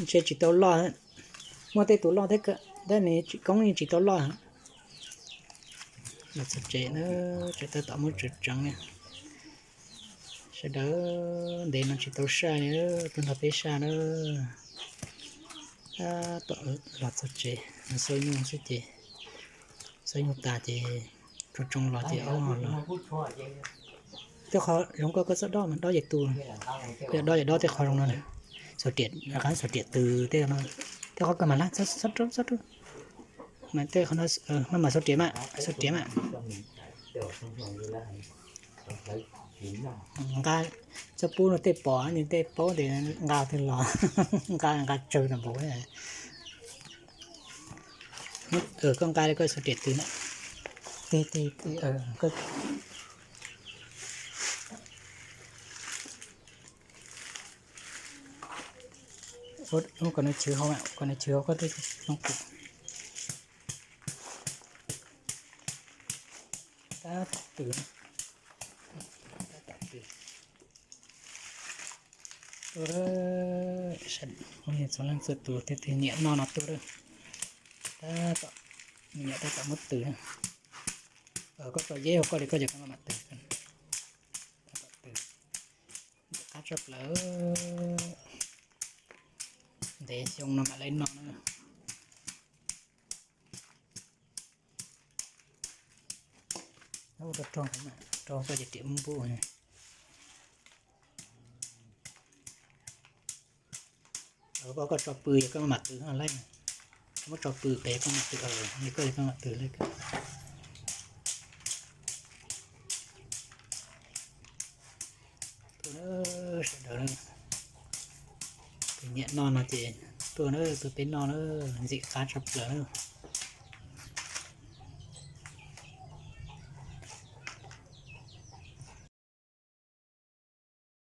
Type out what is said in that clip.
Ntshe tsis tau loj, muaj tej tus loj thiab, tab sis koob yeej tsis tau loj. Los txog tsev na, tseem tab tom muab tsev tseev ne. Sawv daws, ntev no tsis tau saj li, tuaj nrog peb saj na. Tab tom los txog tsev, xauj nyuj xwb ces, xauj nyuj tas ces tsoo tsoo los ces aub los. Tej qhov zoo koj koj txhob dob mas, dob ces tu, yog dob ces dob tej qhov zoo no na. Xaus riam, rov qab xaus riam tws tej no, tej qhov koj mas lab txhob rub, txhob rub. Mas tej qhov no, maj mam xaus riam mas, xaus riam mas. Nqa, txhob pub no tej pom, tej paub tias nqa twg los, nqa nqa tsawg los npaum. Koj nqa li koj xaus riam tws na. Tig tig tig. Ua kom nws chwv hauv, kom nws chwv hauv koj tej xyoob tus. Tab tom tws, tab tom tws. Tuaj, txhua leej txhua tus, tej twg nyiam noj no tuaj. Tab tom, nyiam tab tom muab tws. Koj tso yeb hauv koj li koj ces koj mam tws. Tab tom tws, qab tshaj plaws. Ntev xyoo no mam li noj na. Rau koj ces riam npub. Koj, koj tso pw yog koj mam tws no lawm. Muab tso pw pem koj mam tws, li koj yog koj mam tws lawm. Tuaj, sawv daws, tus nyiam noj no ces tuaj na, tuaj peb noj na, ntxim qab tshaj plaws na.